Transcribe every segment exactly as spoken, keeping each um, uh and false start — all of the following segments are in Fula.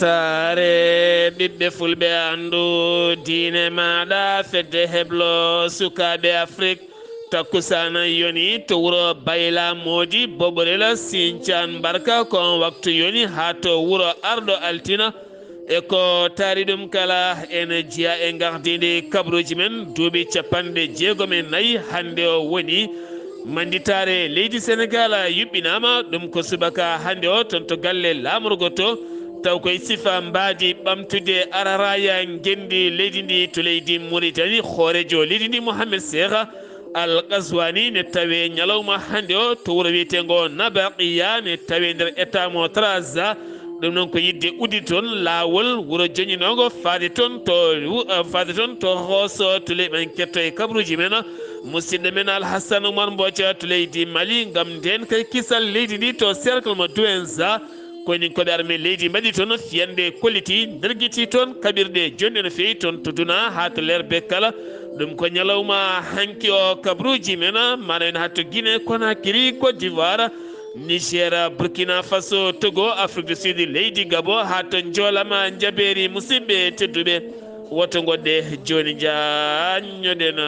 Taare ɓiɓɓe fulɓe, anndu diine maaɗa, fedde heblo sukaaɓe Afrik. Takkusaana yoni to wuro Bayla Moodi Boɓorel Sincaan Mbarka, ko on waktu yoni haa to wuro Arɗo Altina. E ko taari ɗum kala, en jiya e gardindi kabaruuji men duuɓi capanɗe jeegom e nayi hannde o woni. Mannditaare leydi Senegaal yuɓɓinaama, ɗum ko subaka hannde o toon to galle laamorgo to, taw koye sifa mbaadi ɓamtude araraya ngenndi leydi ndi to leydi Muritani, hooreejo leydi ndi Mohamed Seeha Al Qaswani ne tawe ñalawma hannde o to wuro wiyeteengo Nabaqiya, ne tawe nder état mo Trarza. Ɗum noon ko yiɗde uddide toon laawol wuro joñinoogo faade toon to, faade toon to Hooso, to leydi men ketto e kabaruuji men. Musidɗo men Alhassan Oumar Mbooca to leydi Mali, ngam ndeen kay kisal leydi ndi to cercle mo Douenza. Koyninkooɓe armée leydi mbaɗi toon fiyannde kolliti, ndergiti toon kaɓirɗe jonɗe no feewi toon to Duna haa to Lerbe kala. Ɗum ko ñalawma hanki o kabaruuji men, mana en haa to Guinée Conakry, Côte d'Ivoire, Niger, Burkina Faso, Togo, Afrique du Sud, leydi Gabon, haa to Njoolama Njabeeri. Musidɓe tedduɓe, woto ngoɗɗe jooni njaññoɗen.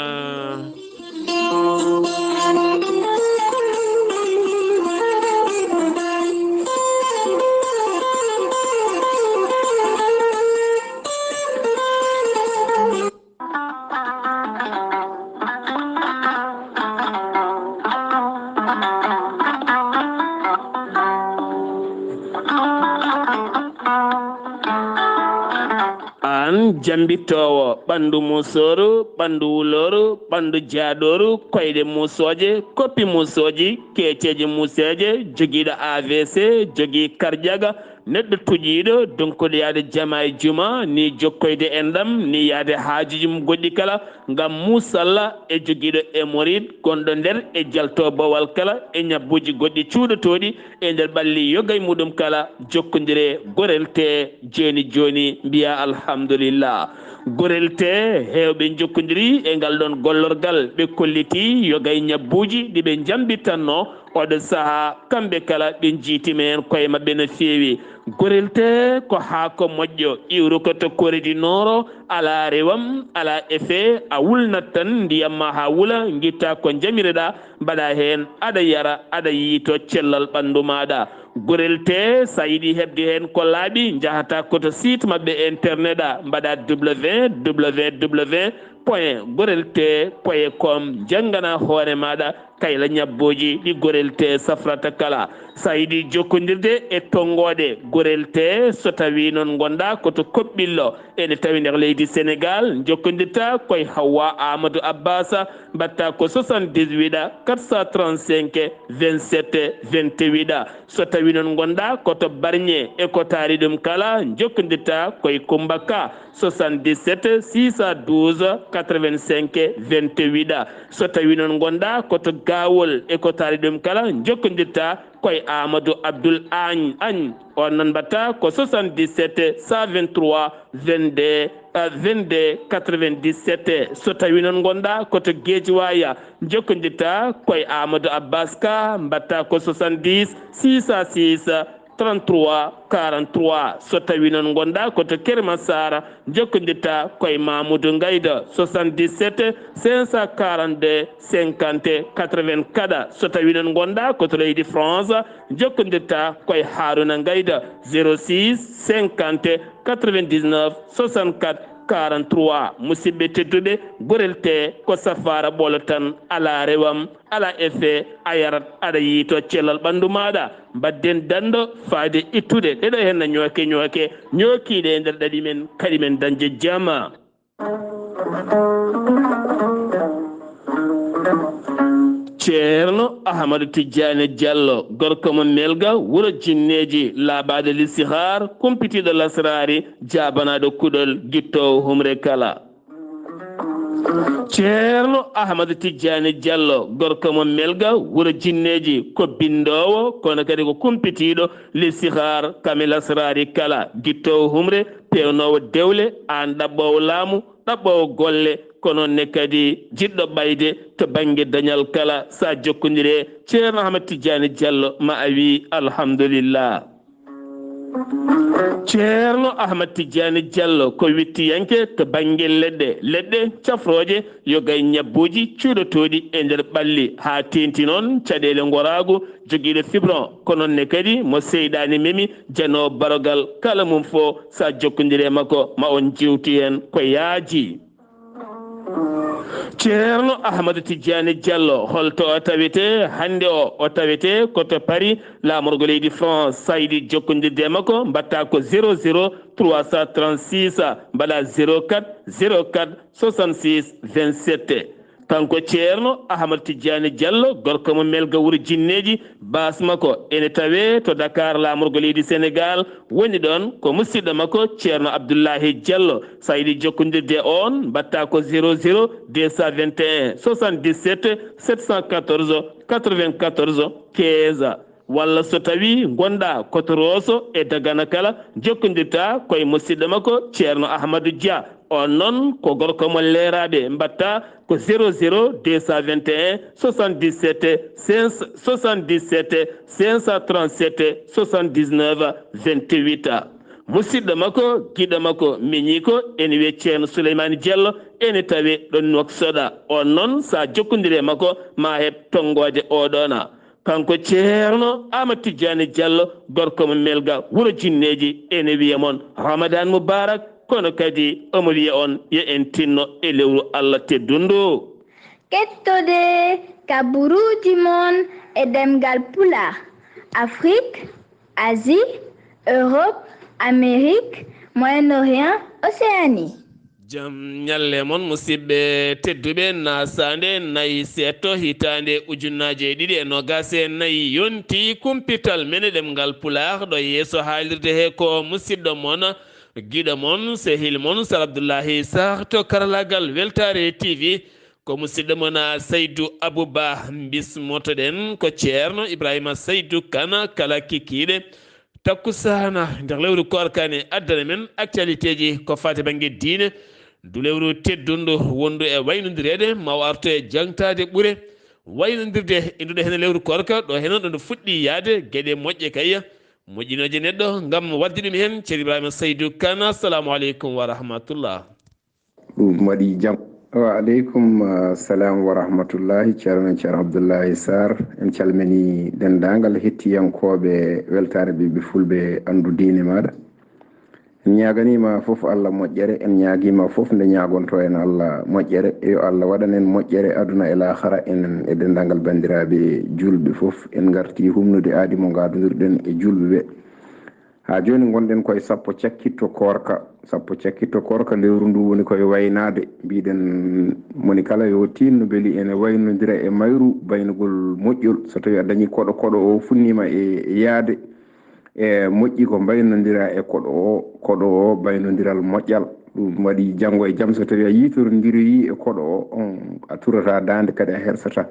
Aan jambittoowo ɓanndu musooru, ɓanndu wulooru, ɓanndu jaaɗooru, koyɗe musooje, koppi musooji, keeceeje museeje, jogiiɗo A V C, jogii karjaga, neɗɗo tuƴiiɗo, donkuɗo yahde jama e juma, ni jokkoyde enɗam, ni yahde haajuuji mum goɗɗi kala, ngam musalla e jogiiɗo hémorroïde gonɗo nder e jalto bowal kala e ñabbuuji goɗɗi cuuɗotooɗi e nder ɓalli yoga e muɗum kala, jokkondire gorel tee jooni jooni, mbiya alhamdulillah. Gorel tee heewɓe njokkondiri e ngal ɗoon gollorgal, ɓe kolliti yoga e ñabbuuji ɗi ɓe njambitanno oɗo sahaa, kamɓe kala ɓe njiitima heen koye maɓɓe no feewi. Gorel tee ko haako moƴƴo, iwru ko to Corée du Nord, alaa rewam, alaa effet, a wulnat tan ndiyam ma haa wula, ngitta ko njamireɗaa, mbaɗa heen, aɗa yara, aɗa yiyto cellal ɓanndu maaɗa. Gorel tee, so a yiɗi heɓde heen ko laaɓi, njahata ko to site maɓɓe internet a, mbaɗa W W W point gorel tee point com, njanngana hoore maaɗa kayla ñabbuuji ɗi gorel tee safrata kala. So a yiɗi jokkondirde e tonngooɗe gorel tee, so tawii noon ngonɗaa ko to Koɓɓillo, ene tawi nder leydi Senegaal, njokkondirta ko e Hawwa Amadou Abbas, mbaɗta ko soixante-dix-huit quatre cent trente-cinq vingt-sept vingt-huit. So tawii noon ngonɗaa ko to Barñe e ko taari ɗum kala, njokkondirta ko e Kummba Ka, soixante-dix-sept six cent douze quatre-vingt-cinq vingt-huit. So tawii noon ngonɗaa ko to Gaawol e ko taari ɗum kala, njokkondirta ko e Amadou Abdoul Agne. Agne. On noon mbaɗta ko soixante-dix-sept cent vingt-trois vingt-deux, euh, vingt-deux quatre-vingt-dix-sept. So tawii noon ngonɗaa ko to Guédiawaye, njokkondirta ko e Amadou Abbas Ka, mbaɗta ko soixante-dix six cent six trente-trois quarante-trois. So tawii noon ngonɗaa ko to Keur Massar, njokkondirta ko e Mamoudou Ngayda, soixante-dix-sept cinq cent quarante-deux cinquante quatre-vingt-quatre. So tawii noon ngonɗaa ko to leydi France, njokkondirta ko e Harouna Ngayda, zéro six cinquante quatre-vingt-dix-neuf soixante-quatre quarante-trois. Musidɓe tedduɓe, gorel tee ko safaara ɓolo tan, alaa rewam, alaa effet, a yarat, aɗa yiyto cellal ɓanndu maaɗa. Mbaɗden danndo faade ittude ɗeɗo henna ñooke ñooke, ñookiiɗe e nder ɗaɗi men, kaɗi men dañde jama. Ceerno Ahmadu Tijjaani Jallo, gorko mo Melga, wuro Jinneeji, laaɓaaɗo listihar, kumpitiiɗo lasraari, jaabanaaɗo kuɗol, gittoowo humre kala. Ceerno Ahmadu Tijjaani Jallo, gorko mo Melga, wuro Jinneeji, ko binndoowo, kono kadi ko kumpitiiɗo listihar, kame lasraari kala, gittoowo humre, peewnoowo dewle, aan ɗaɓɓoowo laamu, ɗaɓɓoowo golle, ko noon ne kadi jiɗɗo ɓayde to bannge dañal kala. So a jokkondire Ceerno Ahmad Tijjaani Jallo, ma a wii alhamdulillah. Ceerno Ahmad Tijjaani Jallo ko wittiyanke to bannge leɗɗe, leɗɗe cafrooje, yoga e ñabbuuji cuuɗotooɗi e nder ɓalli, haa teeŋti noon caɗeele ngoraagu, jogiiɗo fibron, ko noon ne kadi mo seyɗaani memi, janoowo barogal, kala mum fof, so a jokkondiri e makko, ma on njeewtu heen ko yaaji. Ceerno Ahmadu Tijjaani Jallo, holto o tawetee hannde o? O tawetee ko to Paris, laamorgo leydi France. So a yiɗi jokkondirde e makko, mbaɗtaa ko zéro zéro trois cent trente-six, mbaɗa zéro quatre zéro quatre soixante-six vingt-sept. Kanko Ceerno Ahmad Tijjaani Jallo, gorko mo Melga Wuro Jinneeji, baas makko ene tawee to Dakar, laamorgo leydi Sénégal, woni ɗoon ko musidɗo makko Ceerno Abdullahi Jallo. So a yiɗi jokkondirde e oon, mbaɗtaa ko zéro zéro deux cent vingt et un soixante-dix-sept sept cent quatorze quatre-vingt-quatorze quinze. Walla so tawii ngonɗaa ko to Rooso e Dagana kala, jokkondirtaa ko e musidɗo makko Ceerno Ahmadu Dia. Oon noon ko gorko mo Leeraaɓe, mbaɗtaa ko zéro zéro deux cent vingt et un soixante-dix-sept cinq cent soixante-dix-sept cinq cent trente-sept soixante-dix-neuf vingt-huit. Musidɗo makko, giɗo makko, miñiiko, ene wiyee Ceerno Suleymaani Jallo, ene tawee ɗoon Nuwaksoda. Oon noon, so a jokkondirii e makko, ma heɓ tonngooje oo ɗoon. Kanko Ceerno Ahmad Tijjaani Jallo, gorko mo Melga, Wuro Jinneeji, ene wiya mon Ramadan Mubarak, kono kadi omo wiya on yo en tinno e lewru Allah teddundu. Kettode kaburuuji mon e ɗemngal Pulaar, Afrique, Asie, Europe, Amérique, Moyen-Orient, Océanie. Jam ñalle mon, musidɓe tedduɓe, nasaande nayi seeɗto, hitaande ujunnaaje ɗiɗi e noogaas e nayi, yonti kumpital men e ɗemngal Pulaar ɗo yeeso haalirde he ko musidɗo mon, giɗo mon, sehil mon, Sar Abdullahi Sar to karalaagal Weltaare T V. Ko musidɗo mon, a, Saydu Abu Ba, bismotoɗen ko Ceerno Ibrahima Saydu Kan, kala kikiiɗe takkusaana nder lewru koorka ne addana men actualitéji ko faati bannge diine. Ndu lewru teddundu wondu e waynondireede, ma o arto e jaŋtaade ɓure waynondirde e nduɗo heen lewru koorka, ɗo heen ɗo ndu fuɗɗi yaade geɗe moƴƴe kay, moƴƴinooje neɗɗo, ngam waɗde ɗum heen. Ceerno Ibrahima Saydu Kan, assalamu aleykum wa rahmatullah. Ɗum waɗi jam. Wa aleykum, ah, salam wa rahmatullahi, Ceerno men Ceerno Abdullahi Sarr. En calmini denndaangal hettiyankooɓe Weltaare Ɓiɓɓe Fulɓe Anndu Diine Maaɗa. En ñaaganiima fof Allah moƴƴere, en ñaagiima fof nde ñaagontoo en Allah moƴƴere. Yo Allah waɗan en moƴƴere aduna e laahara, enen e denndaangal banndiraaɓe juulɓe fof. En ngartii humnude aadi mo ngaadondirɗen e juulɓe ɓe. Haa jooni ngonɗen koye sappo cakkitto koorka. Sappo cakkitto koorka, lewru ndu woni koye waynaade. Mbiɗen moni kala yo tinno beeli ene waynondira e mayru baynugol moƴƴol. So tawii a dañii koɗo, koɗo o funniima e yaade, e moƴƴi ko mbaynondira e koɗo o, koɗo o baynondiral moƴƴal. Ɗum waɗi janngo e jam, so tawii a yiitorondiroyii e koɗo o, on a turata daande, kadi a hersataa.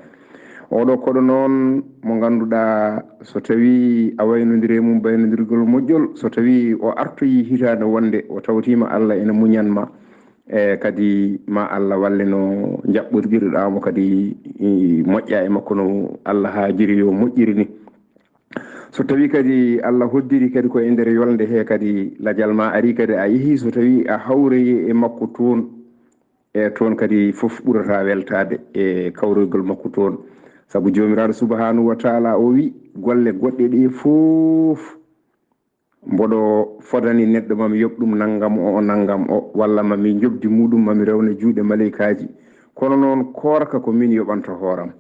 Oɗo koɗo noon mo ngannduɗaa, so tawii a waynondiri e mum baynondirgol moƴƴol, so tawii o artoyii hitaande wonde o tawtiima Allah ene muñan ma, e kadi ma Allah walle no njaɓɓordirɗaa mo kadi, i, moƴƴa e makko no Allah haajiri yo moƴƴiri ni. So tawii kadi Allah hoddiri kadi ko e nder yolnde he kadi lajal ma ari kadi a yehi, so tawii a hawroyi e makko toon, e toon kadi fof ɓurata weltaade e kawroygol makko toon. Sabu Joomiraaɗo Subhaanahu wa Taala o wi, golle goɗɗe ɗe fof mboɗo fodani neɗɗo, mami yoɓ ɗum nanngam o, nanngam o, walla mami njoɓdi muɗum, mami rewna juuɗe maleykaaji. Kono noon koorka ko min yoɓanta hooram.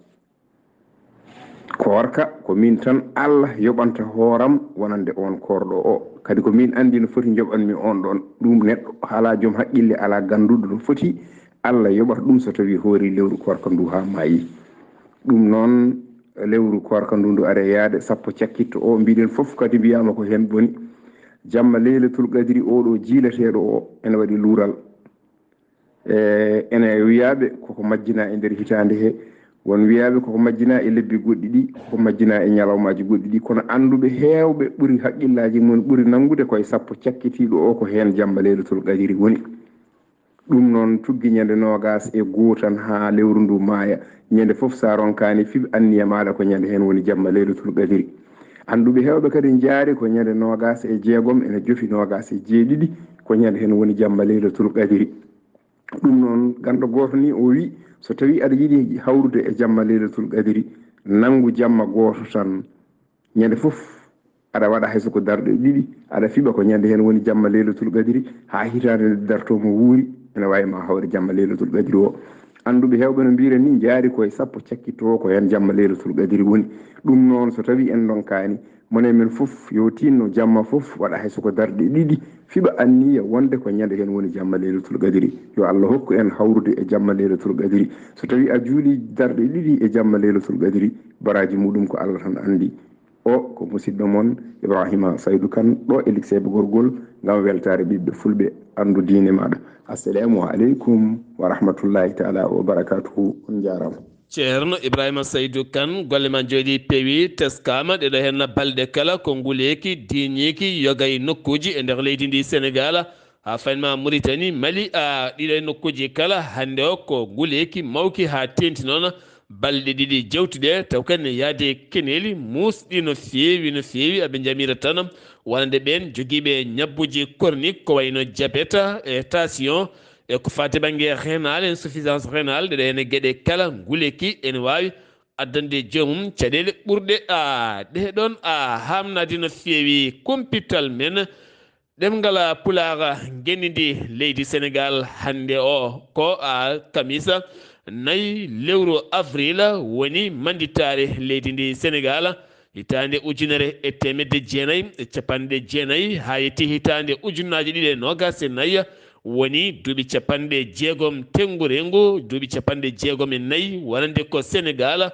Koorka ko min tan Allah yoɓanta hooram wonande oon koorɗo o. Kadi ko min anndi no foti njoɓanmi oon ɗoon. Ɗum neɗɗo alaa joom haqqille, alaa gannduɗo no foti Allah yoɓata ɗum so tawii hoori lewru koorka ndu haa maayi. Ɗum noon, lewru koorka ndu ndu are yaade sappo cakkitto o, mbiɗen fof kadi mbiyaama ko heen boni. Jamma Leylatul Qadri o ɗo jiilateeɗo o ene waɗi luural. E, ene wiyaaɓe koko majjinaa e nder hitaande he, won wiyaaɓe koko majjinaa e lebbi goɗɗi ɗi, koko majjinaa e ñalawmaaji goɗɗi ɗi, kono annduɓe heewɓe ɓuri haqqillaaji mum ɓuri nanngude koye sappo cakkitiiɗo o ko heen jamma Leylatul Qadiri woni. Ɗum noon tuggi ñande noogaas e goo tan haa lewru ndu maaya. Ñande fof so a ronkaani fii anniya maaɗa ko ñande heen woni jamma Leylatul Qadiri. Annduɓe heewɓe kadi njaari ko ñande noogaas e jeegom ene jofi noogaas e jeeɗiɗi, ko ñande heen woni jamma Leylatul Qadiri. Ɗum noon, ganndo gooto ni o wi, so tawi aɗa yiɗi hawrude e jamma Leylatul Qadiri, nanngu jamma gooto tan, ñande fof aɗa waɗa hay so ko darɗe ɗiɗi, aɗa fiɓa ko ñande heen woni jamma Leylatul Qadiri, haa hitaande nde dartoo mo wuuri, ene waawi ma hawre jamma Leylatul Qadiri o. Annduɓe heewɓe no mbiira ni, njaari koye sappo cakkitoo ko heen jamma Leylatul Qadiri woni. Ɗum noon, so tawi en ndonkaani, mone men fof yo tinno jamma fof waɗa hay so ko darɗe ɗiɗi, fiɓa anniya wonde ko ñande heen woni jamma Leylatul Qadiri. Yo Allah hokku en hawrude e jamma Leylatul Qadiri. So tawi a juuli darɗe ɗiɗi e jamma Leylatul Qadiri, baraaji muɗum ko Allah tan anndi. O ko musidɗo mon Ibrahima Saydu Kan, ɗo e Likseeɓe Gorgol, ngam weltaare ɓiɓɓe Fulɓe, anndu diine maaɗa. Assalamu aleykum wa rahmatullahi taala wa barakatuhu. On njaaraama. Ceerno Ibrahima Saydu Kan, golle ma njooɗi peewi, teskaama, ɗeɗo heen balɗe kala ko nguleeki, diiñiiki, yoga e nokkuuji e nder leydi ndi Senegaal, haa faynma Muritani, Mali, a, ɗiɗo e nokkuuji kala. Hannde o ko nguleeki mawki haa teenti noon balɗe ɗiɗi jawtuɗe, taw kadi ne yaade keneeli muusɗi no feewi, no feewi, aɓe njamira tan wonande ɓeen jogiiɓe ñabbuuji chronique ko wayno diabète e tension, e ko faati bannge rénal, insuffisance rénale, ɗeɗo heen geɗe kala nguleeki ene waawi addande joomum caɗeele ɓurɗe, a, ɗe ɗoon, a, haamnaade no feewi. Kumpital men ɗemngal Pulaar, ngenndi ndi leydi Senegaal hannde o ko, a, kamisa nayi lewru avril woni mannditaare leydi ndi Senegaal. Hitaande ujunere e teemedde jeenayi e capanɗe jeenayi haa yetti hitaande ujunnaaje ɗiɗi e noogaas e nayi woni duuɓi capanɗe jeegom teŋngu reŋngu, duuɓi capanɗe jeegom e nayi wonande ko Senegaal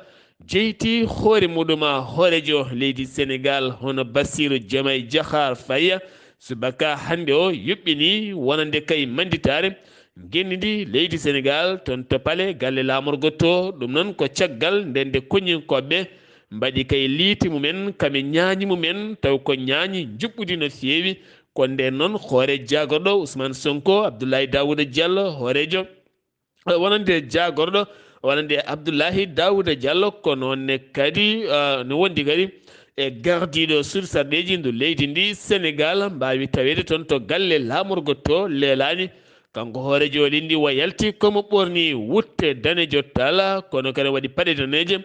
jeyti hoore muɗum hooreejo leydi Senegaal, hono Bassirou Diomaye Diakhar Faye. Subaka hannde o yuɓɓini wonande kay mannditaare ngenndi ndi leydi Senegaal toon to palais galle laamorgo to. Ɗum noon ko caggal nde nde koñinkooɓe mbaɗi kay liiti mumen, kame ñaañi mumen, taw ko ñaañi njuɓɓudi no feewi. Ko ndeen noon hoore jaagorɗo Ousmane Sonko, Abdoulaye Daouda Diallo, hooreejo, eh, wonande jaagorɗo, wonande Abdoulaye Daouda Diallo, ko noon ne kadi, eh, no wondi kadi e gardiiɗo suudu sarɗeeji ndu leydi ndi Senegaal, mbaawi taweede toon to galle laamorgo to leelaani. Kanko hooreejo leydi ndi o yalti ko mo ɓorni wutte daneejo tala, kono kadi waɗi paɗe daneeje.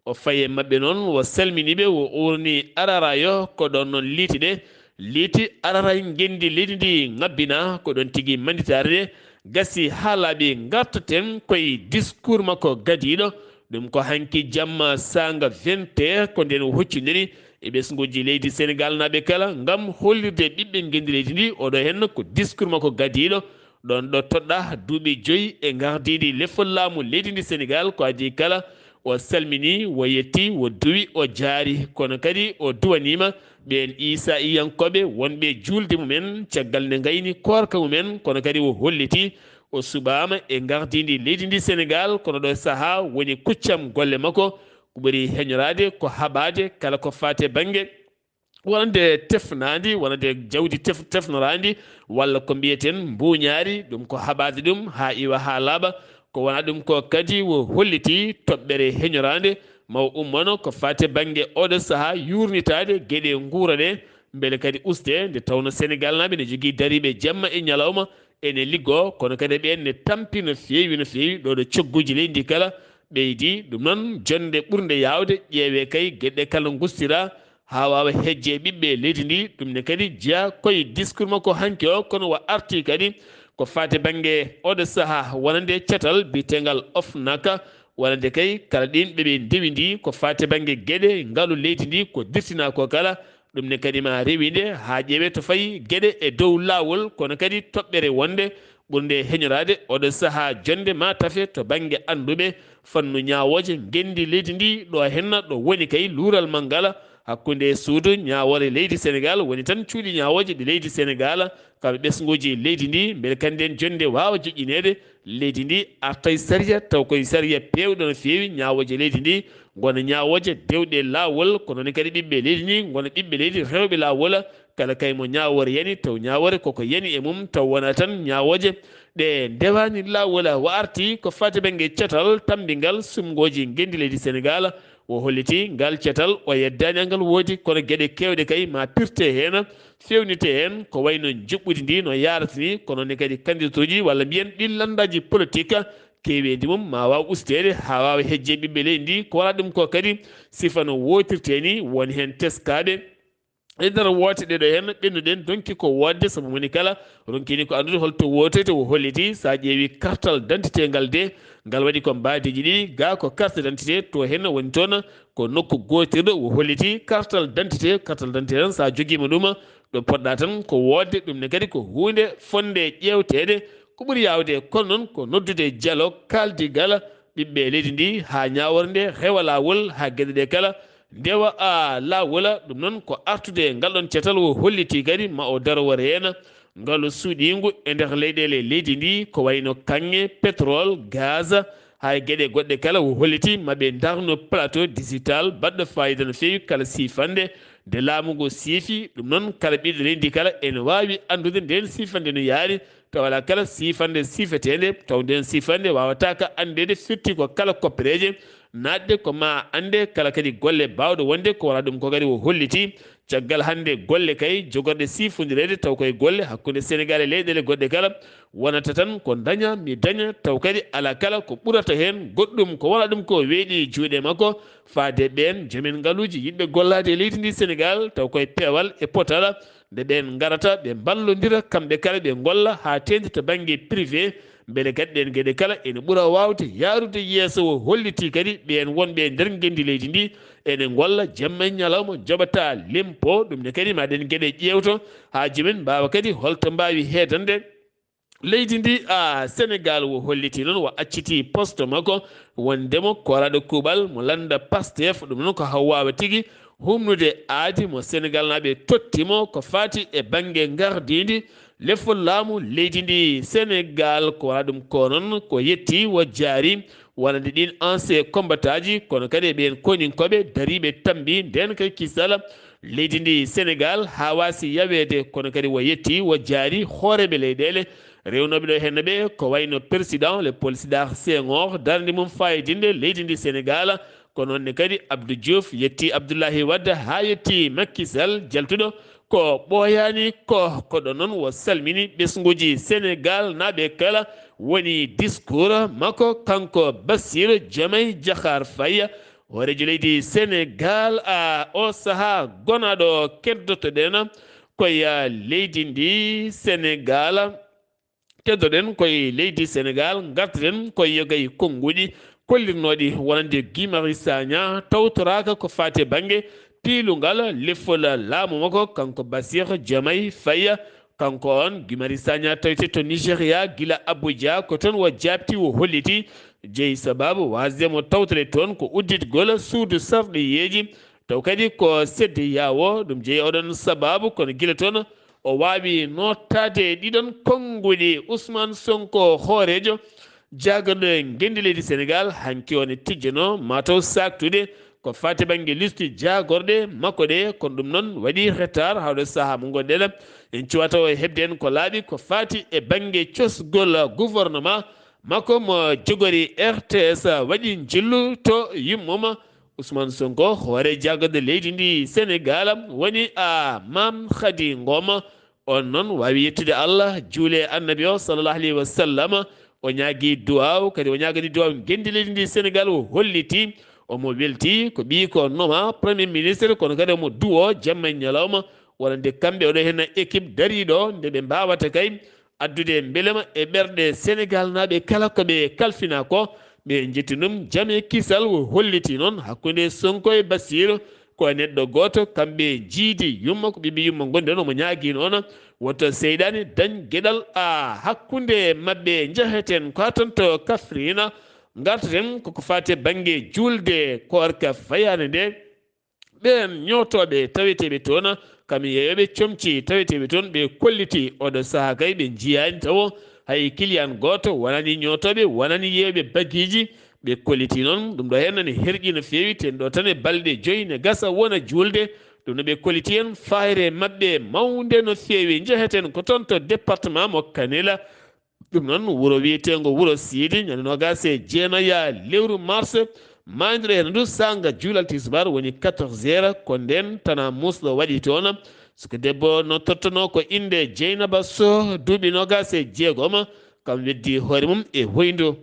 O fayi e maɓɓe noon, o salmini ɓe, o uurni ararayo, ko ɗoon noon liiti ɗe. Liiti araray ngenndi leydi ndi ŋabbina, ko ɗoon tigi mannditaare nde gasi haa laaɓi. Ngartaten koye discours makko gadiiɗo, ɗum ko hanki jamma saanga vingt heures, ko ndeen o huccondiri e ɓesnguuji leydi Senegaal naaɓe kala, ngam hollirde ɓiɓɓe ngenndi leydi ndi, oɗo heen ko discours makko gadiiɗo, ɗoon ɗo toɗɗa duuɓi joyi e ngardiiɗi lefol laamu leydi ndi Senegaal, ko adii kala, o salmini, o yetti, o duwi, o jaari, kono kadi o duwaniima ɓeen Iisaa'iyankooɓe wonɓe juulde mumen caggal nde ngayni koorka mumen, kono kadi o holliti o suɓaama e ngardiindi leydi ndi Senegaal, kono ɗo sahaa woni kuccam golle makko, ko ɓuri heñoraade ko haɓaade kala ko faati e bannge wonande tefnaandi, wonande jawdi tef-, tefnoraandi, walla ko mbiyeten mbuuñaari, ɗum ko haɓaade ɗum haa iwa haa laaɓa. Ko wona ɗum ko kadi o holliti toɓɓere heñoraande ma o ummono ko faati bannge oɗo sahaa yuurnitaade geɗe nguura ɗe, mbele kadi usde, nde tawno Senegaal naaɓe ne jogii dariiɓe jamma e ñalawma ene liggoo, kono kadi ɓeen ne tampi no feewi, no feewi, ɗo ɗo cogguuji leydi ndi kala ɓeydi. Ɗum noon, jonnde ɓurnde yaawde ƴeewee kay geɗe kala ngustira haa waawa hejje ɓiɓɓe leydi ndi. Ɗum ne kadi jeyaa koye discours makko hanki o, kono o arti kadi ko faati bannge oɗo sahaa wonande catal biyeteengal OFNAC, wonande kay kala ɗiin ɓe ɓe ndewindii ko faati bannge geɗe ngalu leydi ndi ko dirtinaa ko kala. Ɗum ne kadi ma rewinde haa ƴeewee to fayi geɗe e dow laawol, kono kadi toɓɓere wonde ɓurnde heñoraade oɗo sahaa jonnde ma tafe to bannge annduɓe fannu ñaawooje ngenndi leydi ndi, ɗo henna ɗo woni kay luural manngal hakkunde suudu ñaawoore leydi Senegaal, woni tan cuuɗi ñaawooje ɗi leydi Senegaal, kamɓe ɓesnguuji leydi ndi, mbele kadi ndeen jonnde waawa joƴƴineede, leydi ndi arta e sariya, taw koye sariya peewɗo no feewi, ñaawooje leydi ndi ngona ñaawooje dewɗe laawol, ko noon kadi ɓiɓɓe leydi ndi ngona ɓiɓɓe leydi rewɓe laawol, kala kay mo ñaawoore yani, taw ñaawoore koko yani e mum, taw wona tan ñaawooje ɗe ndewaani laawol. O arti ko faati bannge catal tammbingal sumngooji ngenndi leydi Senegaal, O holliti ngal cetal o yeddaani angal woodi, kono geɗe keewɗe kay ma pirte heen, feewnite heen, ko wayno njuɓɓudi ndi no yaarata ni, kono ne kadi kandidatuuji walla mbiyen ɗin lanndaaji politik keeweendi mum ma waaw usteede haa waawa hejje ɓiɓɓe leydi ndi. Ko wala ɗum ko kadi sifa no wootirte ni, woni heen teskaaɓe e nder woote ɗeɗo heen ɓennuɗen donki ko woodde, sabu moni kala ronkini ko anndude holto wootoyta. O holliti so a ƴeewi kartal dentité ngal de, ngal waɗi ko mbaadiiji ɗiɗi, ga ko carte d'identité to heen woni toon ko nokku gootirɗo. O holliti kartal dentité, kartal dentité tan so a jogiima ɗum ɗo poɗɗa tan ko woodde, ɗum ne kadi ko huunde fonde ƴeewteede. Ko ɓuri yaawde kono noon ko noddude jalo kaaldigal ɓiɓɓe leydi ndi haa ñaawore nde rewa laawol, haa geɗe ɗe kala ndewa a laawol. Ɗum noon ko artude ngal ɗon cetal o holliti kadi ma o daro o reena ngalu suuɗiingu e nder leyɗeele leydi ndi, ko wayno kaŋŋe, pétrole, gaz, haa e geɗe goɗɗe kala. O holliti ma ɓe ndarno plateau digital baɗɗo fayida no feewi kala siifannde nde laamu ngu siifi. Ɗum noon kala ɓiɗɗo leydi ndi kala ene waawi anndude ndeen siifannde no yaari, tawa alaa kala siifannde siifeteende, taw ndeen siifannde waawataaka anndeede firti ko kala koppereeje naatde ko ma annde, kala kadi golle baawɗo wonde ko wala ɗum ko kadi o holliti. Caggal hannde golle kay jogorɗe siifondireede taw koye golle hakkunde Senegaal e leyɗeele goɗɗe kala wonata tan ko daña mi daña, taw kadi alaa kala ko ɓurata heen goɗɗum ko wala ɗum ko weeɗi juuɗe makko. Faade ɓeen jomen ngaluuji yiɗɓe gollaade e leydi ndi Senegaal taw koye peewal e potal nde ɓeen ngarata ɓe mballondira kamɓe kala ɓe ngolla haa teeŋti to bannge privé, mbele kadi ɗeen geɗe kala ene ɓura waawde yaarude yeeso. O holliti kadi ɓeen wonɓe e nder ngenndi leydi ndi ene ngolla jamma e ñalawma, njoɓata lempo. Ɗum ne kadi ma ɗeen geɗe ƴeewto haa jomen mbaawa kadi holto mbaawi heedande leydi ndi. A Senegaal o holliti noon o acciti poste makko wondemo koraɗo kuuɓal mo lannda Pastef. Ɗum noon ko hawwaawa tigi humnude aadi mo Senegaal naaɓe totti mo ko faati e bannge ngardiindi lefol laamu leydi ndi Senegaal. Ko wala ɗum ko noon ko yetti o jaari wonande ɗin ancien combattaaji kono kadi e ɓeen koninkooɓe dariiɓe tambi ndeen kay kisal leydi ndi Senegaal haa waasi yaweede, kono kadi o yetti o jaari hooreeɓe leyɗeele rewnooɓe ɗo heen ɓe ko wayno président le président Senghor darnde mum fayidinde leydi ndi Senegaal. Ko noon ne kadi Abdou Diouf yetti Abdoulaye Wade haa yetti Macky Sall jaltuɗo ko ɓooyaani ko. Ko ɗo noon o salmini ɓesnguuji Senegaal naaɓe kala woni discours makko kanko Bassirou Diomaye Diakhar Faye, hooreejo leydi Senegaal. A o sahaa gonaaɗo keddotoɗen koye leydi ndi Senegaal, keddoɗen koye leydi Senegaal, ngartoɗen koye yogay konnguɗi kollirnooɗi wonande Guy Marius Sagna tawtoraaka ko faati e bannge piilungal lefol laamu makko kanko Bassirou Diomaye Faye. Kanko on Guy Marius Sagna tawete to Nigeria gila Abuja, ko toon o jaabti o holliti jeyi sababu waasde mo tawtore toon ko udditgol suudu sarɗiyeeji taw kadi ko sedde yawo ɗum jeyi oɗon sababu kono gila toon o waawi noottaade ɗiɗon konnguɗi. Ousmane Sonko hooreejo jaagorɗo e ngenndi leydi Senegaal hanki o ne tijjano mataw saaktude ko faati bannge listi jaagorɗe makko ɗe, kono ɗum noon waɗi retard hawɗo sahaa mo ngonɗen en cuwata o heɓde en ko laaɓi ko faati e bannge cosgol gouvernement makko mo jogori R T S waɗi njillu to yummum. Ousmane Sonko hoore jaagorɗe leydi ndi Senegaal woni a Mame Khady Ngom. On noon waawi yettude Allah juule annabi o sallallahu alayhi wa sallam. O ñaagi duwaaw kadi o ñaagani duwaaw ngenndi leydi ndi Senegaal o holliti omo welti ko ɓiyi ko noma premier ministre kono kadi omo duwo jamma e ñalawma wonande kamɓe oɗo heen équipe dariiɗo nde ɓe mbaawata kay addude mbelema e ɓerɗe Senegaal naaɓe kala ko ɓe kalfina ko. Ɓe njetti ɗum jam e kisal o holliti noon hakkunde Sonko e Bassirou ko e neɗɗo gooto kamɓe jiidi yumma ko ɓiɓɓe yumma ngonde noon omo ñaagi noon woto seyɗaani dañ geɗal a hakkunde maɓɓe njeheten ko haa toon to Kafrina ngartaten koko faati e bannge juulde koorka fayaande nde. Ɓeen ñootooɓe taweteeɓe toon kam yeeyooɓe comci taweteeɓe toon ɓe kolliti oɗo sahaa kay ɓe njiyaani tawo hay kiliyan gooto wonani ñootooɓe wonani yeeyooɓe bagiiji. Ɓe kolliti noon ɗum ɗo heen ne herƴi no feewi ten ɗo tan e balɗe joyi ne gasa wona juulde. Ɗum no ɓe kolliti heen fayre maɓɓe mawnde no feewi njeheten ko toon to département mo Kanela. Ɗum noon wuro wiyeteengo wuro Siidi ñande noogaas e jeenaya lewru mars Maayndiro heen du saanga juulal tisubaar woni quatorze heures, ko ndeen tana muusɗo waɗi toon. Suka debbo no tottonoo ko innde Jeynaba Soh, duuɓi noogaas e jeegom, kam weddi hoore mum e woyndu.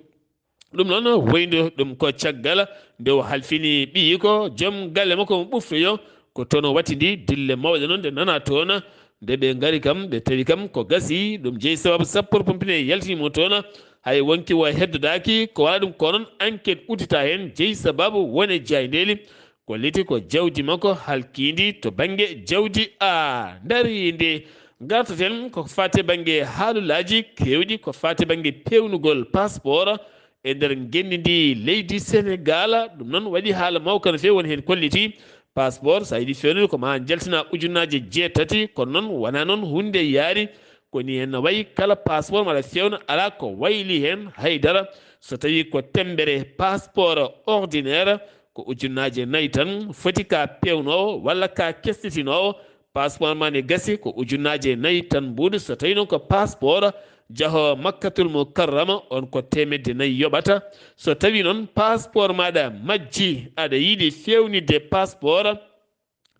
Ɗum noon, woyndu ɗum ko caggal nde o halfini ɓiyi ko joom galle makko mo ɓuftoyo, ko toon o wattidi dille mawɗe noon nde nana toon. Nde ɓe ngari kam, ɓe tawi kam ko gasi, ɗum jeyi sababu sappo pompier yaltini mo toon. Hay wonki o heddodaaki, ko wala ɗum ko noon enquête uddita heen, jeyi sababu wone jaayndeeli. Ko liti ko jawdi makko halkiindi to bannge jawdi a ndariindi. Ngartaten ko fate bannge haalulaaji keewɗi, ko fate bannge peewnugol passeport e nder ngenndi ndi leydi Senegaal. Ɗum noon waɗi haala mawka no feewi, won heen kolliti passeport, so a yiɗi feewnude ko ma njaltina ujunnaaje jeetati, kono noon wonaa noon huunde yaari. Ko ni heen no wayi, kala passeport maɗa feewna, alaa ko wayli heen hay dara. So tawii ko temmbere passeport ordinaire, ko ujunnaaje nayi tan foti ka peewnoowo walla ka kesɗitinoowo. Passeport ma ne gasi ko ujunnaaje nayi tan mbuuɗu. So tawii noon ko passeport jahoowo Makkatul Mukarrama, on ko teemedde nayi yoɓata. So tawii noon passeport maɗa majji, aɗa yiɗi feewnitde passeport,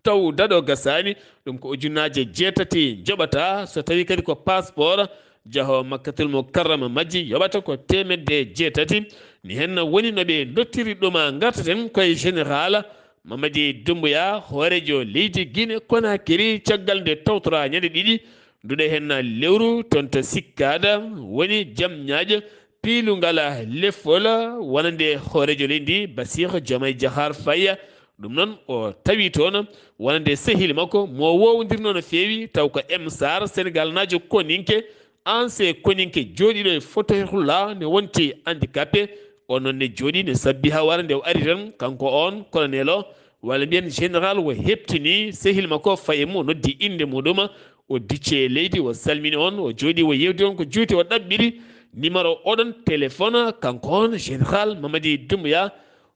taw daɗo gasaani, ɗum ko ujunnaaje jeetati njoɓata. So tawii kadi ko passeport jahoowo Makkatul Mukarrama majji, yoɓata ko teemedde jeetati. Ni heen woni no ɓe ndottiri ɗum. Ngartaten koye général Mamadi Doumbouya, hooreejo leydi Guinée Conakry, caggal nde tawtoraa ñande ɗiɗi, nduɗe heen lewru toon to Sikkaada, woni jam ñaaƴo piilungal lefol wonande hooreejo leydi ndi, Bassirou Diomaye Diakhar Faye. Ɗum noon, o tawi toon wonande sehil makko mo wowondirnoo no feewi, taw ko M Sarr, Senegalnaajo koninke, ancien koninke jooɗiiɗo e Fatahillah, ne wonti handicapé. O noon ne jooɗii, ne sabbi haa wara nde o ari tan, kanko oon colonel o, walla mbiyen général, o heɓtini sehil makko Faye, mo noddi innde muɗum, o dicci e leydi, o salmini on, o jooɗii, o yewti on ko juuti o ɗaɓɓiri numéro oɗon téléphone, kanko on général Mamadi Doumbouya,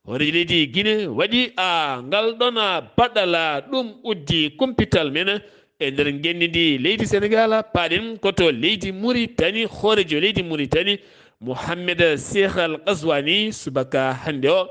hooreejo leydi Guinée, waɗi a ngal ɗon a baɗala ɗum uddi kumpital men e nder ngenndi ndi leydi Senegal. Paaɗen ko to leydi Mauritanie, hooreejo leydi Mauritanie, Mohamed Cheikh Al Ghazouani, subaka hannde o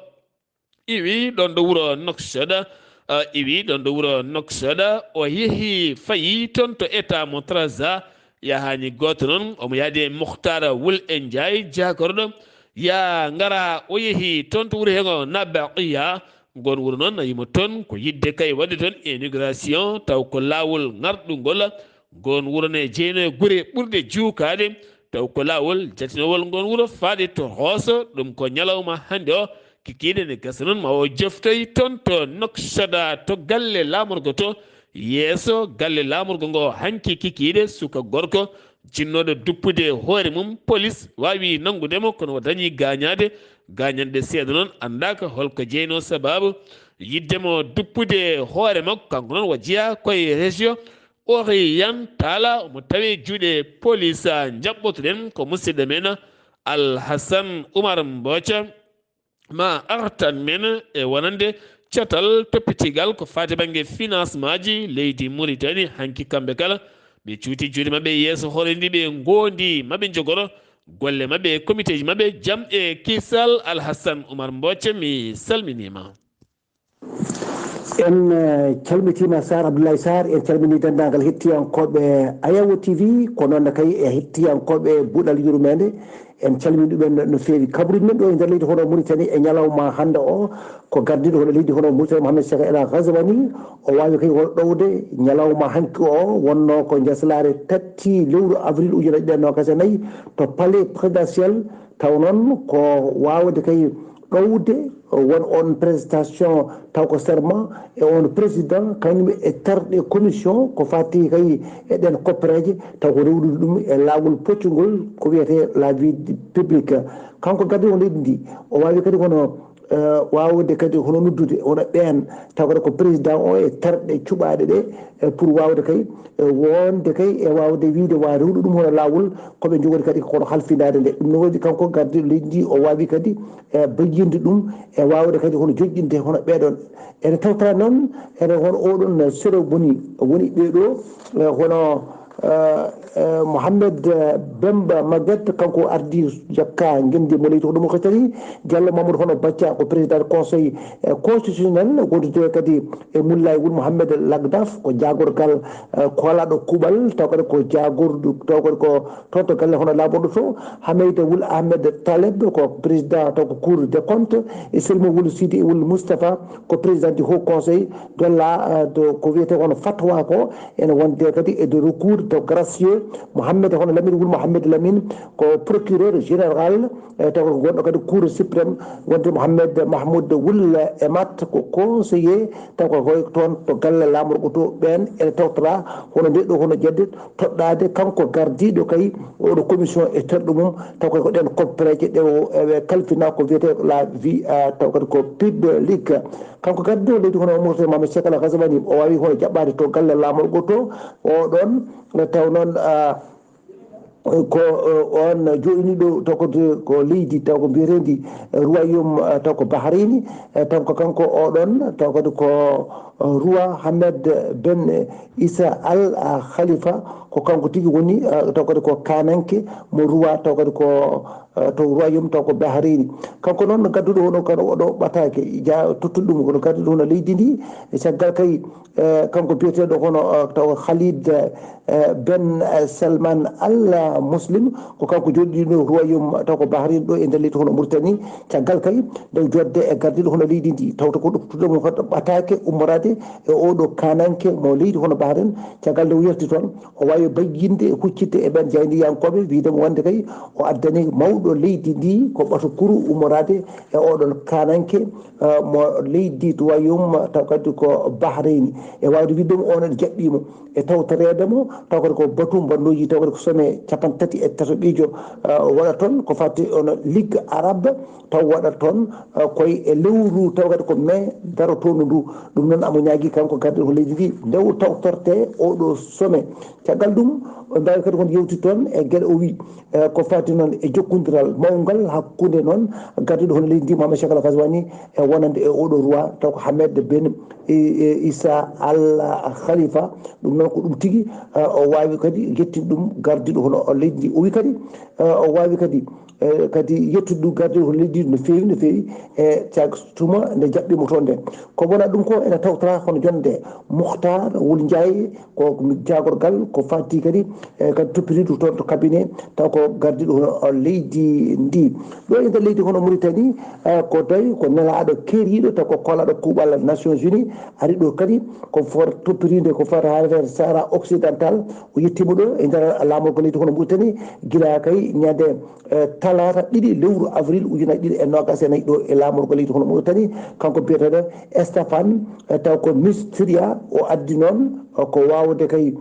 iwi ɗon ɗo wuro Nouakchott, ah, iwi ɗon ɗo wuro Nouakchott, o yehi fayi toon to état mo Trarza, yahani gooto noon, omo yahdi e Mokhtar Wul e Ndiaye, jaakorɗo, ya ngara, o yehi toon to wuro hee ngo Nabaqiya, ngoon wuro noon, a yimo toon, ko yiɗde kay waɗde toon inauguration, taw ko laawol ŋarɗungol, ngoon wuro ne jeynoo e gure ɓurɗe juukaade, taw ko laawol jatinowol ngoon wuro faade to Hooso, ɗum ko ñalawma hannde o, kikiiɗe ne gasa noon ma o joftoy toon to Nouakchott, to galle laamorgo to, yeeso galle laamorgo ngo hanki kikiiɗe, suka gorko jinnooɗo duppude hoore mum, polis waawi nanngude mo, kono o dañi gaañaade, gaañanɗe seeɗa noon, anndaaka holko jeynoo sabaabu yiɗde mo duppude hoore makko, kanko noon o jeyaa koye région Orientale, omo tawee juuɗe polis. Njaɓɓotoɗen ko musidɗo men Alhasan Umar Mboca, ma artan men e wonande catal toppitigal ko faati bannge financement ji leydi Mauritanie. Hanki kamɓe kala ɓe cuuti juuɗe maɓɓe yeeso hoore ndi, ɓe ngoondi maɓe njogoro golle maɓɓe e comité ji maɓɓe. Jam e kisal, Alhasan Umar Mboca, mi salminiima. En eh, calmitiima Sar Abdoulaye Sar, en calminii denndaangal hettiyankooɓe Ayawo T V, ko noon ne kay e hettiyankooɓe Buɗal Yurmeende. En calminii ɗumen no feewi. Kabaruuji men ɗo e nder leydi hono Mauritanie e ñalawma hannde o, ko gardiiɗo hono leydi hono Mauritanie, Mohamed Cheikh El Ghazouani, o waawi kay hono ɗowde ñalawma hanki o, wonnoo ko njaslaare tati lewru avril ujunaaji ɗiɗi e noogaas e nayi to palais présidentiel. Taw noon ko waawde kay ɗowde won on prestation taw ko serment e on président, kañum e terɗe commission ko fati kay e ɗen koppereeje, taw ko rewrude ɗum e laawol poccungol ko wiyetee la vie publique. Kanko gardiiɗo leydi ndi, o waawi kadi hono eh, waawde kadi hono noddude hono ɓeen, taw kadi ko président o e terɗe cuɓaaɗe ɗe, eh, pour waawde kay eh, wonde kay e waawde wiyde wa rewru ɗum hono laawol, ko ɓe njogori kadi kono halfindaade nde. Ɗum no waɗi kanko gardiiɗo leydi ndi, o waawi kadi eh, bayyinde ɗum e waawde kadi hono joƴƴinde hono ɓeeɗon. Ene tawta noon ene hono oɗon cérémonie woni ɓeeɗo eh, hono Mohamed Bemba Maguette, kanko ardi jakka ngenndi mo leydi hono Mauritanie. Diallo Mamadou hono Bathia ko président conseil constitutionnel, wondude kadi e Moulay Wul Mohamed Lagdaf, ko jaagorgal koolaaɗo kuuɓal, taw kadi ko jaagordu, taw kadi ko toon to galle hono laabordu to. Hameyda Wul Ahmed Taleb ko président taw ko Cour des comptes, e Selmo Wul Sidi Wul Moustapha ko président du Haut Conseil de la, de, ko wiyetee kono fatwa ko, ene wonde kadi e de recours de gracieux. Mohamed hono Lamine Wul Mohamed Lamine ko procureur général, e taw ko gonɗo kadi Cour suprême, wonde Mohamed Mahmoud Wul Emat ko conseiller, taw ko koye toon to galle laamorgo to. Ɓeen ene tawtora hono nde ɗo hono jadde toɗɗaade kanko gardiiɗo kay oɗo commission e terɗo mum, taw kay ko ɗeen koppereeje ɗe o, e, kalfina ko wiyetee la vie, a, taw kadi ko publique. Kanko gardiiɗo leydi hono Mauritanie Mohamed Cheikh Al Ghazouani, o waawi hono jaɓɓaade to galle laamorgo to, o ɗoon, e, taw noon, a, ko, e, on jooɗiniiɗo taw kadi ko leydi taw ko mbiyeteendi, e, royaume, e, taw ko Bahreini, e, taw ko kanko oɗon taw kadi ko, e, roi Hamed ben Issa Al Khalifa, ko kanko tigi woni, eh, taw kadi ko kaananke mo roi, taw kadi ko, eh, to royaume taw ko Bahreini. Kanko noon gadduɗo hono kano oɗo ɓataake, ja tottude ɗum kono gadduɗo hono leydi ndi, e caggal kay, eh, kanko biyeteeɗo hono, eh, taw Khalid, eh, ben, eh, Salman Al Muslim, ko kanko jooɗiɗo royaume taw ko Bahreini ɗo e nder leydi hono Mauritanie. Caggal kay, nde o jodde e gardiiɗo hono leydi ndi, tawta ko ɗoftude mo hoto ɓataake ummoraade e oɗo kaananke mo leydi hono Bahrein. Caggal nde o yalti toon, o waawi bayyinde e huccitde e ɓeen jaayndiyankooɓe, wiyde mo wonde kay o addani mawɗo leydi ndi ko ɓato kuru ummoraade e oɗon kaananke, eh, mo leydi to royaume taw kadi ko Bahrein. E waawde wiyde mo onon jaɓɓii mo e tawtoreede mo, taw kadi ko batu mbanndooji, taw kadi ko sommet capanɗe tati e tataɓiijo, eh, waɗa toon, ko fati ono Ligue Arabe, taw waɗa toon, eh, koye e lewru, taw kadi ko mai darotoondu ndu. Ɗum noon amo ñaagi kanko gardiiɗo leydi ndi, nde o tawtorte oɗo sommet. Caggal ɗum, o mbaawi kadi kon yewti toon e geɗe o wi, eh, ko fati noon e jokkondiral mawngal hakkunde noon gardiiɗo hono leydi ndi, Mohamed Cheikh Al Ghazouani, e wonande e oɗo roi, taw ko Hamed ben, e, e, Issa Al Khalifa. Ɗum noon ko ɗum tigi, eh, o waawi kadi yettin ɗum gardiiɗo hono leydi ndi. O wi kadi, eh, o waawi kadi, eh, kadi yettude ɗum gardiiɗo hono leydi ndi no feewi, no feewi, e cag tuma nde jaɓɓi mo toon nde. Ko wona ɗum ko ene tawtora hono jonde Mukhtar Wul Ndiaye, ko jaagorgal ko fati kadi, e kadi toppitiiɗo toon to cabinet, taw ko gardiiɗo hono leydi ndi. Ɗo e nder leydi hono Mauritanie, eh, ko tawi ko nelaaɗo keeriiɗo, taw ko koolaaɗo kuuɓal Nations Unies, ari ɗo kadi ko for toppitiinde ko fata affaire Sahara Occidental. O yettiima ɗo e nder laamorgo leydi hono Mauritanie, gila kay ñande, eh, talaata ɗiɗi lewru avril ujunaaji ɗiɗi e noogaas e nayi ɗo e laamorgo leydi hono Mauritanie. Kanko biyeteeɗo Stéphane, eh, taw ko Mistria, o addi noon, eh, ko waawde kay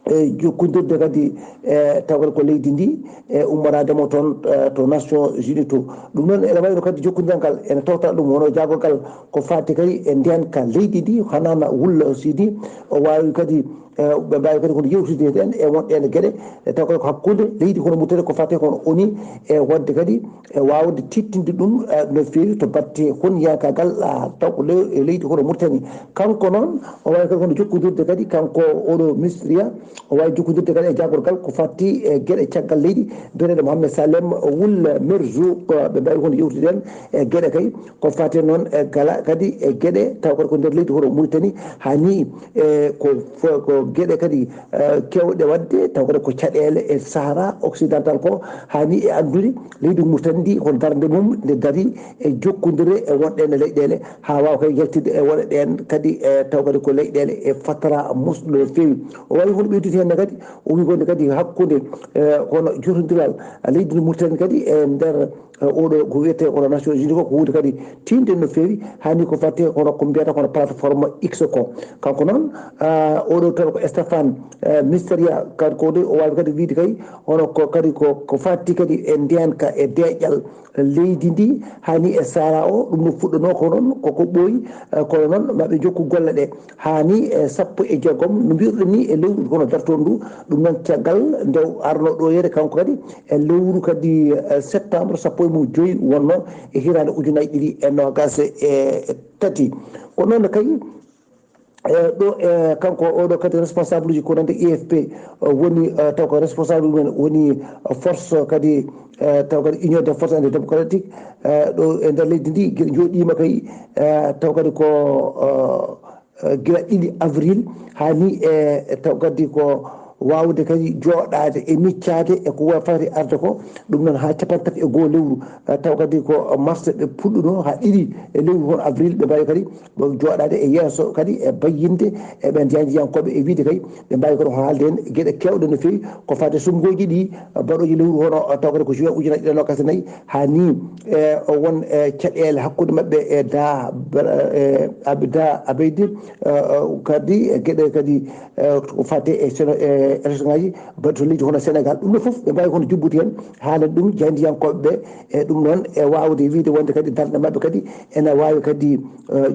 e jokkondirde kadi, e taw kadi ko leydi ndi, e ummoraade mo toon, e to Nations Unies to. Ɗum noon ene wayno kadi jokkondiral ngal ene tawta ɗum hono jaagorgal ko faati kadi e ndeenka leydi ndi, Hanana Wul Sidi. O waawi kadi, e ɓe mbaawi kadi kono yewtidde heen e won ɗeen geɗe, e taw kadi ko hakkunde leydi hono Mauritanie ko faati kono ONU, e wonde kadi e waawde tiiɗtinde ɗum, eh, no feewi to batte honiyaagal, ah, taw ko le-, e leydi hono Mauritanie. Kanko noon, o waawi kadi hono jokkondirde kadi, kanko oɗo Mistria, o waawi jokkondirde kadi e jaagorgal ko fatti e geɗe caggal leydi, biyeteeɗo Mohamed Salem Wul Merzouk, ɓe mbaawi hono yewtidde heen e geɗe kay, ko fati noon e gala kadi e geɗe taw kadi ko nder leydi hono Mauritanie, haa ni e ko fo-, ko geɗe kadi eh, keewɗe waɗde, taw kadi ko caɗeele e Sahara Occidental ko, haa ni e anndude leydi Mauritanie ndi, hol darnde mum nde darii e jokkondire e won ɗeen leyɗeele, haa waawa kadi yaltinde e won ɗeen kadi, eh, taw kadi ko leyɗeele e fatara musɗo no feewi. O waawi hono ɓeydude heen ne kadi, o wi wonde kadi hakkunde, eh, hono jotondiral leydi Mauritanie kadi e nder eh, oɗo ko wiyetee kono Nations Unies ko, ko huunde kadi tiiɗnde no feewi, haa ni ko fati kono ko mbiyata kono plateforme X ko. Kanko noon, ah, oɗo tawi ko Stéphane, eh, Mistria, kadi ko ɗo o waawi kadi wiyde kay, hono ko kadi ko, ko fati kadi e ndeenka e deeƴal leydi ndi, haa ni e Sahara o, ɗum no fuɗɗanoo ko noon, koko ɓooyi, eh, kono noon maɓe jokku golle ɗe. Haa ni e sappo e jeegom, no mbiruɗen ni e lewru kono dartoondu, ɗum noon caggal nde o arno ɗo yeede kanko kadi, e lewru kadi, eh, septembre sappo e mum joyi wonno e hitaande ujunaaji ɗiɗi e noogaas e tati. Ko noon kay, E ɗo e kanko oɗo kadi responsable uji ko nande I F P, woni taw ko responsable men woni force kadi, taw kadi Union des Forces Indémocratiques. Ɗo e nder leydi ndi joɗima kay, taw kadi ko gila ɗiɗi avril, hani e taw kadi ko wawde kadi joɗade e miccade e ko fati arde ko. Ɗum noon ha capanɗe tati e goho lewru, taw kadi ko mars ɓe puɗɗuno, ha ɗiɗi e lewru hon avril ɓe mbawi kadi joɗade e yeeso kadi e bayyinde e ɓen jaayndiyankoɓe e wiide kay ɓe mbawi kadi haalde hen gueɗe kewɗe no fewi ko fate sumgoji ɗi, baɗoji lewru hono taw kadi ko juin ujunnaji ɗiɗi e nogas e nayyi, hani e won e caɗele hakkude mabɓe e da e abda abeydi, kadi e gueɗe kadi ko fate e élection ngaji baɗɗo to leydi hono Sénégal. Ɗum ɗo foof ɓe mbawi kono jubbude hen, haalan ɗum jaayndiyankoɓe ɓe. E ɗum noon e wawde wiide wonde kadi darde mabɓe kadi ene wawi kadi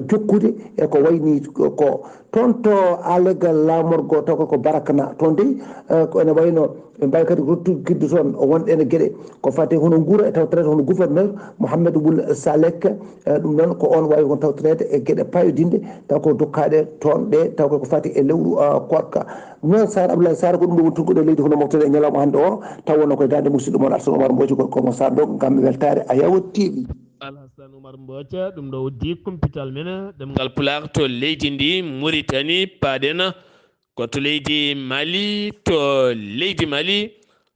jokkude e ko wayni ko toon to alegal lamorgo taw ko Barakna toon dey, ko ene wayno ɓe mbawi kadi ruttude toon wonde ene gueɗe ko fate hono nguura e tawtorede hono gouverneur Mouhamed Wul Salek. Ɗum noon ko on wawi kon tawtorede e gueɗe payodinɗe taw ko dokkaɗe toon ɗe taw ko fate e lewru koɗka. Noon Sar Abdoulaye Sar ko ɗum ɗo woni tugguɗo leydi hono moftere e ñalawma hannde o, taw wonno koye dande musidɗo mon Alsan Oumar Mboji gorko mo Sar ɗo gam weltare a yawa T V. Alhasan Oumar Mboca, ɗum ɗo uddi kumpital men ɗemngal Pulaar to leydi ndi Mauritanie, paaɗen ko to leydi Mali. To leydi Mali,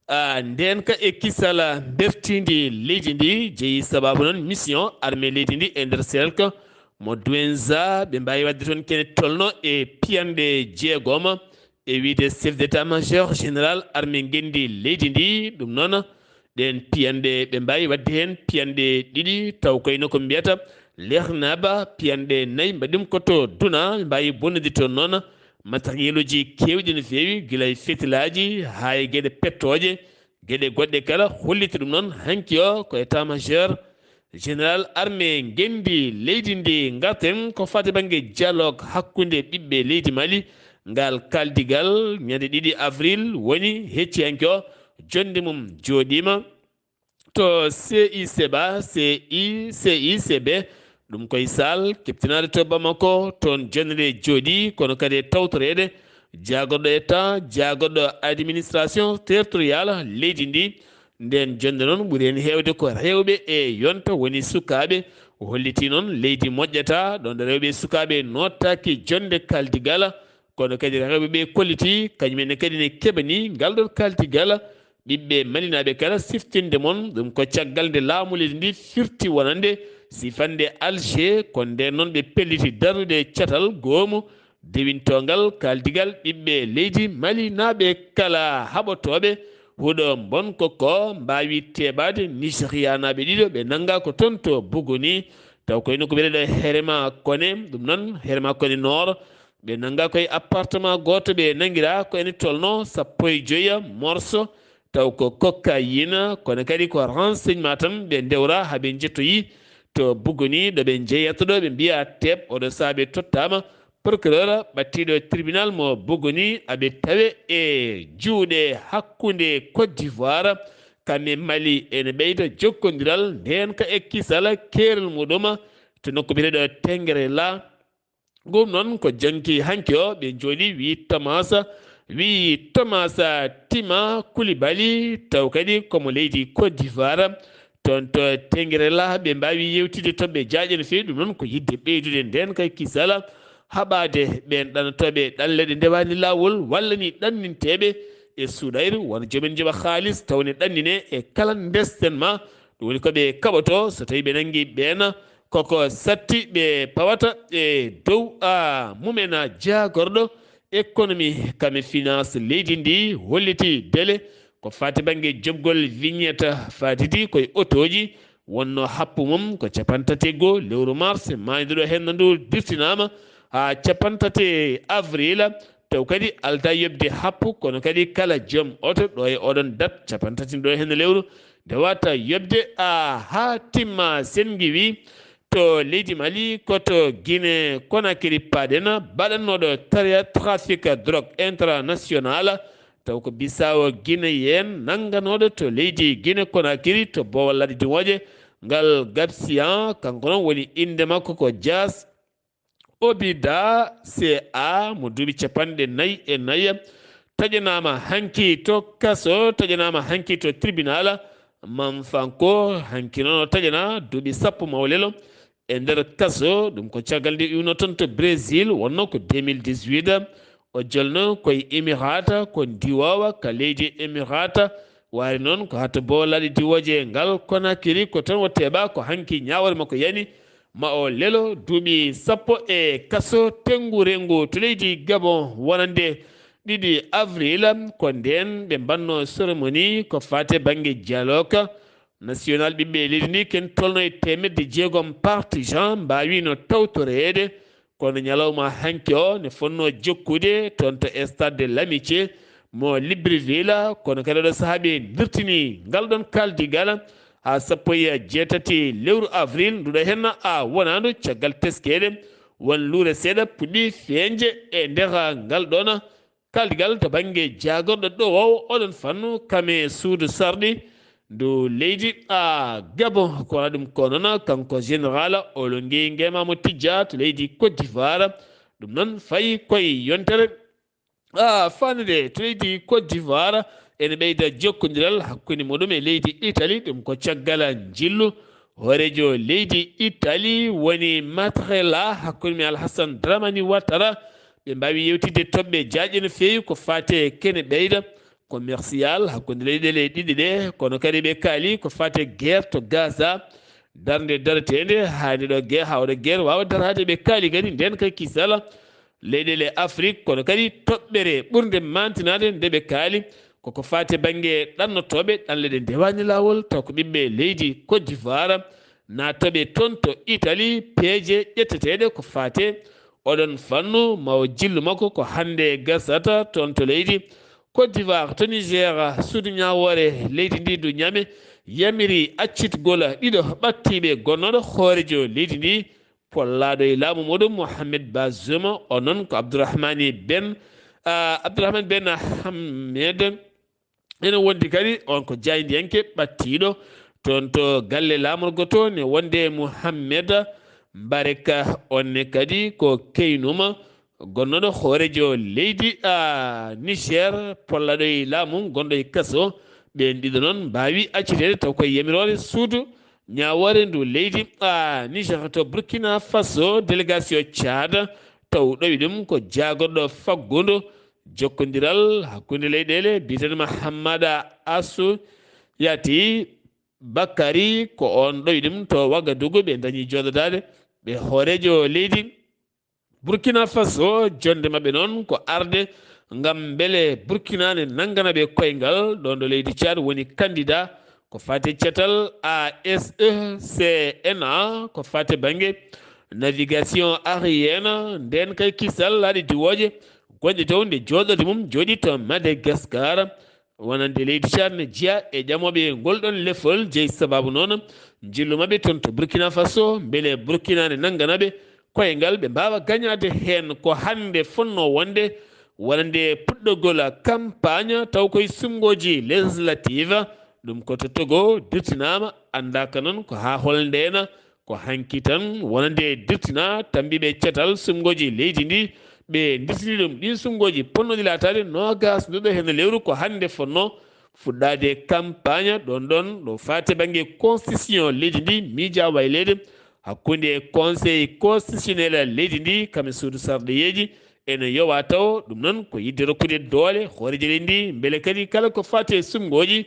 a, ndeenka e kisal bertiindi leydi ndi jeyi sababu noon mission armée leydi ndi e nder serel ko mo Douenza, ɓe mbawi wadde toon kene tolno e piyanɗe jeegoma e wiide chef d'état-major général armée ngenndi leydi ndi. Ɗum noon ɗen piyanɗe ɓe mbawi wadde heen piyanɗe ɗiɗi taw koyno ko mbiyata lernaba, piyanɗe nayi mbaɗi ɗum ko to duna, ɓe mbawi bonnude toon noon matériel uji kewɗi no fewi, gila e fetilaaji haa e geɗe pettooje, geɗe goɗɗe kala. Holliti ɗum noon hanki o ko état-major général armée ngenndi leydi ndi. Ngarten ko fate bannge dialogue hakkunde ɓiɓɓe leydi Mali. Ngal kaldigal ñande ɗiɗi avril woni hecciyanke o, jonde mum jooɗima to C I C B, C I, C I C B. Ɗum koye sal keptinaade to Bamako, toon jonnde jooɗi, kono kadi e tawtoreede jaagorɗo état, jaagorɗo administration territoriale leydi ndi. Nden jonnde noon ɓuri heen heewde ko rewɓe e yonta woni sukaaɓe. O holliti noon leydi moƴƴata ɗon rewɓe e sukaaɓe noottaaki jonnde kaldigal, kono kadi rewɓe ɓe kolliti kañum en kadi ne keɓani ngal ɗon kaldigal ɓiɓɓe malinaaɓe kala siftinde mon. Ɗum ko caggal nde laamu leydi ndi firti wonande sifande Alger, ko nden noon ɓe pelliti darnude catal goomu dewintongal kaldigal ɓiɓɓe leydi malinaaɓe kala. Haɓotooɓe huɗo mbonko ko mbaawi teeɓaade nigérianaaɓe ɗiɗo ɓe nannga ko toon to Buguni, taw koyno ko wiyeteeɗo Herema Kone, ɗum noon Herema Kone Nord. Ɓe nannga koye appartement gooto, ɓe nanngira ko ene tolno sappo e joyi morso, taw ko cocaïne, kono kadi ko renseignement tan ɓe ndewra haa ɓe njettoyi to Buguni ɗo ɓe njeyata ɗo ɓe mbiya teep. Oɗo saabe tottama procureur ɓattiɗo tribunal mo Buguni, aɓe tawe e juuɗe hakkunde Côte d'Ivoire. Kamɓe Mali ene ɓeyda jokkondiral ndenka e kisal keerol muɗum to nokku biyeteɗo Tengerela. Ɗum noon ko janki hanki o ɓe jooɗi wi Tamasa, wi Tamasa Tima Koulibaly, taw kadi komo leydi Côte d'Ivoire. Toon to Tengerela ɓe mbawi yewtide toɓɓe jaaƴe no fewi. Ɗum noon ko yidde ɓeydude nden kay kisala, haɓade ɓen ɗannotoɓe ɗanle ɗe ndewani lawol walla ni ɗanninteɓe e suuɗayru wona joomen joɓa haalis tawne ɗannine e kala ndesten ma. Ɗum woni ko ɓe kaɓoto so tawi ɓe nangi ɓen koko satti ɓe pawata e dow a mumen. Jaagorɗo économie kame finance leydi ndi holliti dele ko fati bangge jobgol vignette fatidi koye otoji, wonno happu mum ko capantati e goo lewru mars, mayduɗo henno ndu dirtinama ha capantati avril. Taw kadi alta yoɓde happu, kono kadi kala joom oto ɗo e oɗon dat capantati ɗo e henno lewru nde wata yoɓde a ha timma sengi wi to leydi Mali, ko to Guinée Conakry paɗen, baɗannoɗo tariya trafic drogue international. Taw ko Bissau Guinéen nannganoɗo to leydi Guinée Conakry to boowal laaɗe dimooje ngal Gabsiyan, kanko noon woni innde makko ko Dias. Obida C A mo duuɓi capanɗe nayi e nayi taƴanaama hanki to kaso, taƴanaama hanki to tribunal Manfanko. Hanki noon o taƴana duuɓi sappo mawlelo e nder kaso. Ɗum ko caggal nde iwno toon to Brésil, wonno ko deux mille dix-huit. O jolno koye Emirata, ko ndiwoowa ka leydi Emirata. Waari noon ko hata bo laaɗe diwooje ngal Konakiri, ko toon o teeɓa, ko hanki ñaawoore makko yani, ma o lelo duuɓi sappo e kaso. Tenngu renngu to leydi Gabon, wonande ɗiɗi avril, ko ndeen ɓe mbanno cérémonie ko faate bannge dialogue national ɓiɓɓe leydi ndi, ken tolno e teemedde jeegom partisan mbaawino tawtoreede. Kono ñalawma hanki o ne fonnoo jokkude toon to Stade de l'Amitié mo Libreville. Kono kadi oɗo sahaa ɓe ndirtini ngal ɗoon kaaldigal haa sappo e jeetati lewru avril nduɗo heen a wonaandu, caggal teskeede won luure seeɗa puɗɗi feeñde e nder ngal ɗoon kaaldigal to bannge jaagorɗo ɗo waw oɗon fannu kame suudu sarɗi ndu leydi a Gabon. Ko wona ɗum ko noon, kanko général Oligui Nguema mo tijja to leydi Côte d'Ivoire. Ɗum noon fayi koye yontere a fannude to leydi Côte d'Ivoire. Ene ɓeyda jokkondiral hakkunde muɗum e leydi Italie. Ɗum ko caggal njillu hooreejo leydi Italie woni Mattarella hakkunde mum e Alhassane Dramani Ouattara. Ɓe mbaawi yewtidde toɓɓe jaajɗe no feewi ko faate kene ɓeyda commercial hakkunde leyɗeele ɗiɗi ɗe, kono kadi ɓe kaali ko faate guerre to Gaza, darnde dareteende haa nde ɗo guerre, haa oɗo guerre waawa daraade. Ɓe kaali kadi ndeen kay kisal leyɗeele Afrik, kono kadi toɓɓere ɓurnde maantinaade nde ɓe kaali koko faate bannge ɗannotooɓe ɗanle ɗe ndewaani laawol, taw ko ɓiɓɓe leydi Côte d'Ivoire naatooɓe toon to Italie. Peeje ƴetteteeɗe ko faate oɗon fannu, ma o jillu makko ko hannde gasata toon to leydi Côte d'Ivoire. To Niger, suudu ñaawoore leydi ndi ndu Niamey yamiri accitgol ɗiɗo ɓattiiɓe gonnooɗo hooreejo leydi ndi, pollaaɗo e laamu muɗum Mohamed Bazoum, o noon ko Abdourahmane Ben, ah, Abdourahmane Ben Hammed. Ene wondi kadi on ko jaayndiyanke ɓattiiɗo toon to galle laamorgo to, ne wonde Mohamed Bareka, on ne kadi ko keynuma gonnooɗo hooreejo leydi a Niger, pollaaɗo e laamu gonɗo e kaso. Ɓeen ɗiɗo noon mbaawi acciteede taw koye yamiroore suudu ñaawoore ndu leydi a Niger. To Burkina Faso, délégation Tchad taw ɗowi ɗum ko jaagorɗo faggudu jokkondiral hakkunde leyɗeele biyeteeɗo Mahammada Asu Yati Bakari, ko on ɗowi ɗum to Wagadugu. Ɓe dañi jooɗodaade ɓe hooreejo leydi Burkina Faso. Jonnde maɓɓe noon ko arde ngam mbele Burkina ne nanngana ɓe koyngal ɗoon ɗo leydi Tchad woni candidat ko faate catal A S E C N A, ko faate bannge navigation aérienne. Ndeen kay kisal laaɗe diwooje gonɗe dow nde jooɗorde mum jooɗi to Madagascar. Wonande leydi Tchad ne jeya e ƴamooɓe ngol ɗoon lefol, jeyi sababu noon njillu maɓɓe toon to Burkina Faso, mbele Burkina ne nanngana ɓe koyngal, ɓe mbaawa gañaade heen. Ko hannde fotnoo wonde wonande puɗɗogol campagne, taw koye suɓngooji législative. Ɗum ko to Togo dirtinaama, anndaaka noon ko haa hol ndeena. Ko hanki tan wonande dirtina tammbiiɓe catal suɓngooji leydi ndi, ɓe ndirtini ɗum. Ɗiin suɓngooji potnooɗi laataade noogaas nduɗo heen lewru, ko hannde fotnoo fuɗɗaade campagne. Ɗoon ɗoon ɗo faate bannge constitution leydi ndi, miija wayleede hakkunde Conseil constitutionnel leydi ndi kam e suudu sarɗiyeeji, ene yowa taw ɗum noon ko yiɗde rokkude doole hooreejo leydi ndi, mbele kadi kala ko faati e suɓngooji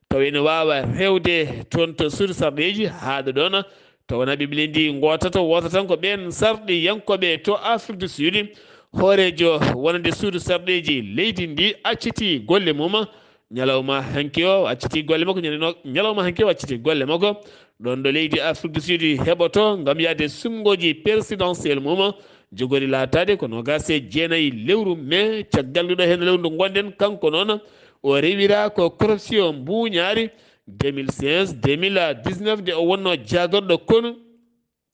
taw ene waawa rewde toon to suudu sarɗiyeeji haa ɗo ɗoon. Taw wonaa ɓiɓɓe leydi ndi ngootata, wootata tan ko ɓeen sarɗiyankooɓe to Afrique du Sud. Hooreejo wonande suudu sarɗiyeeji leydi ndi accitii golle mum. Ñalawma hanki o accitii golle makko, ñande no-, ñalawma hanki o accitii golle makko. Ɗoon ɗo leydi Afrique du Sud heɓoto ngam yahde suɓngooji présidentiel mum, jogori laataade ko noogaas e jeenayi lewru mee, caggal nduɗo heen lewru ndu ngonɗen. Kanko noon, o rewira ko corruption mbuuñaari deux mille seize, deux mille dix-neuf, nde o wonnoo jaagorɗo konu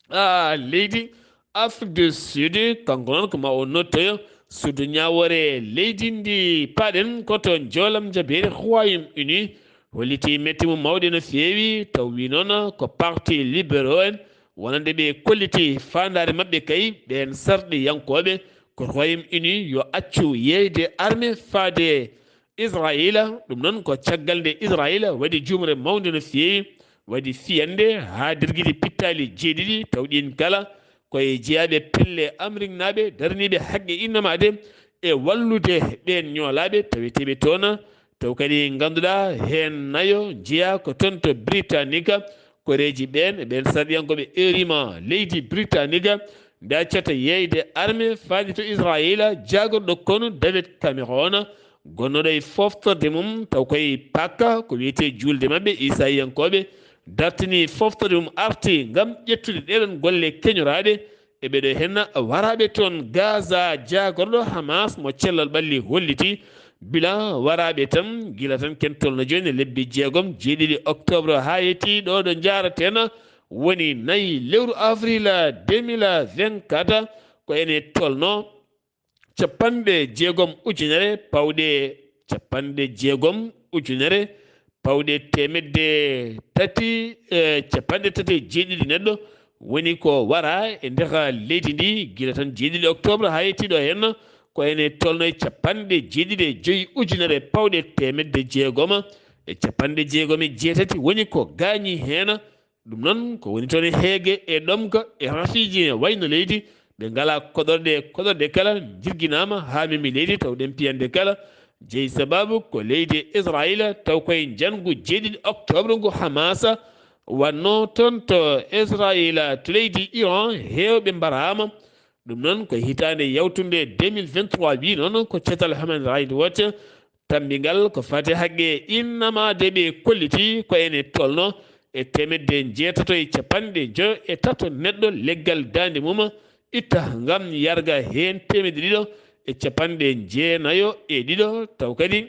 a leydi Afrique du Sud. Kanko noon ko ma o nottoyo suudu ñaawoore leydi ndi. Paaɗen ko to Njoolam Jabeeri, Royaume-Uni holliti mette mum mawɗe no feewi, taw wi noon ko parti libéraux en Wonande ɓe kolliti faandaare maɓɓe kay, ɓeen sarɗiyankooɓe ko Royaume-Uni yo accu yeeyde armée faade Israayiila. Ɗum noon ko caggal nde Israayiila waɗi juumre mawnde no feewi, waɗi fiyannde haa dergiɗi pittaali jeeɗiɗi, taw ɗiin kala ko e jeyaaɓe pelle Ameriknaaɓe daraniiɓe haqqe innamaaɗe e wallude ɓeen ñoolaaɓe taweteeɓe toon. Taw kadi ngannduɗaa heen nayo njeyaa ko toon to Britannique, koreeji ɓeen, ɓeen sarɗiyankooɓe erima leydi Britannique, nde accata yeeyde armée faade to Israayiila, jaagorɗo konu David Cameron, gonnooɗo e foftorde mum, taw koye Pakka, ko wiyetee juulde maɓɓe, Isaayiyankooɓe, dartini foftorde mum, arti ngam ƴettude ɗeeɗoon golle keñoraaɗe, e ɓeɗo henna waraaɓe toon Gaza, jaagorɗo Hamas mo cellal ɓalli holliti, bila waraaɓe tan, gila tan ken tolno jooni lebbi jeegom, jeeɗiɗi octobre haa yetti ɗo, ɗo njaaraten woni nayi lewru avril deux mille vingt-quatre, ko ene tolno capanɗe jeegom ujunere pawɗe capanɗe jeegom ujunere pawɗe teemedde tati e capanɗe tati e jeeɗiɗi neɗɗo woni ko wara e nder leydi ndi, gila tan jeeɗiɗi octobre haa yettiɗo heen, ko ene tolno e capanɗe jeeɗiɗi e joyi ujunere pawɗe teemedde jeegoma e capanɗe jeegom e jeetati woni ko gaañi heen. Ɗum noon ko woni toon e heege e ɗomka e rafiiji ne wayno leydi, ɓe ngalaa koɗorɗe, koɗorɗe kala jirginaama haa memi leydi, taw ɗen piyande kala jeyi sababu ko leydi Israayiila, taw koye njanngu jeeɗiɗi octobre ngu Hamas wannoo toon to Israayiila, to leydi Iran, heewɓe mbaraama. Ɗum noon ko hitaande yawtunde deux mille vingt-trois, wi noon ko catal Human Rights Watch, tammbingal ko fati haqqe innamaaɗe ɓe kolliti ko ene tolno e teemedde njeetato e capanɗe joyo e tato neɗɗo leggal daande mum itta ngam yarga heen teemedde ɗiɗo e capanɗe jeenayo e ɗiɗo, taw kadi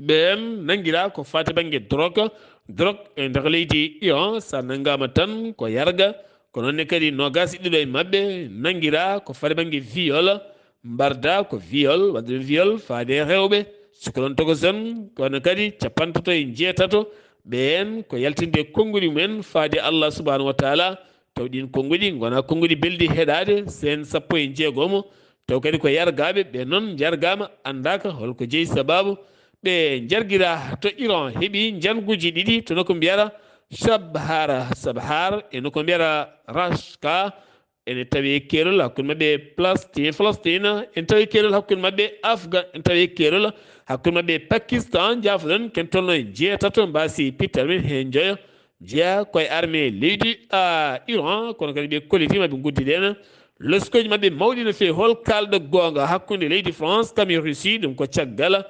ɓeen nanngiraa ko fati bannge drogue, drogue e nder leydi Iran, so a nanngaama tan ko yarga, ko noon ne kadi noogaas e ɗiɗo e maɓɓe nanngiraa ko fati bannge viol, mbarda ko viol, waɗde ɗum viol faade e rewɓe, sukkolon tokoson, kono kadi capantato e njeetato ɓeen ko yaltinde konnguɗi mumen faade Allah subhanahu wa taala, taw ɗiin konnguɗi ngonaa konnguɗi belɗi heɗaade, seen sappo e jeegomo, taw kadi ko yargaaɓe, ɓe noon njargaama, anndaaka holko jeyi sababu, ɓe njargiraa to Iran, heɓi njannguuji ɗiɗi to nokku mbiyata Chabahar, Chabahar, e nokku mbiyata Raqqa, ene tawi e keerol hakkunde maɓɓe e Palestine, Palestine, ene tawi e keerol hakkunde maɓɓe e Afga, ene tawi e keerol hakkunde maɓɓe e Pakistan, jaafoɗon, ken tolno e njeetato, mbaasi pittal men he njoyo, jeyaa koye armée leydi, a, Iran, kono kadi ɓe kollitii maɓɓe nguddi ɗen loskooji maɓɓe mawɗi no feewi. Hol kaalɗo goonga hakkunde leydi France kam e Russie? Ɗum ko caggal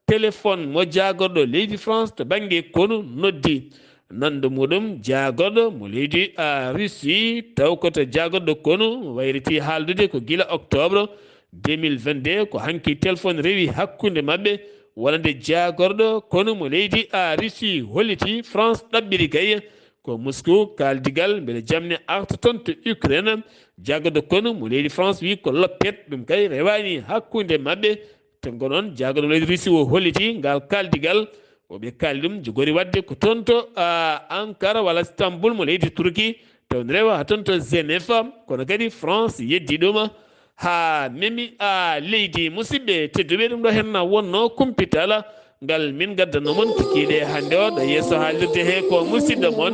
téléphone mo jaagorɗo leydi France to bannge konu noddi nanndo muɗum jaagorɗo mo leydi, a, Russie, taw ko to jaagorɗo konu wayriti haaldude ko gila octobre deux mille vingt-deux, ko hanki téléphone rewi hakkunde maɓɓe wonande jaagorɗo konu mo leydi, a, Russie holliti France ɗaɓɓiri kay ko Moscou kaaldigal mbele jamne arta toon to Ukraine. Jaagorɗo konu mo leydi France wi ko loppet, ɗum kay rewaani hakkunde maɓɓe. Te ngonon jaagorɗo leydi Russie o holliti ngal kaaldigal, o ɓe kaali ɗum jogori waɗde ko toon to, a, Ankara walla Istanbul mo leydi Turki, taw ne rewa haa toon to Genève, kono kadi France yeddi ɗum haa memi, a, leydi. Musidɓe tedduɓe, ɗum ɗo henna wonno kumpital ngal min gaddanno mon kikiiɗe hannde o ɗo yeeso haalirde he ko musidɗo mon,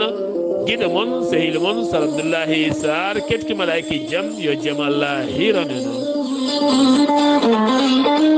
giɗo mon, sehil mon, Sar Abdoullahi Sarr, ketki malaaki jam, yo jam Allah hiran en.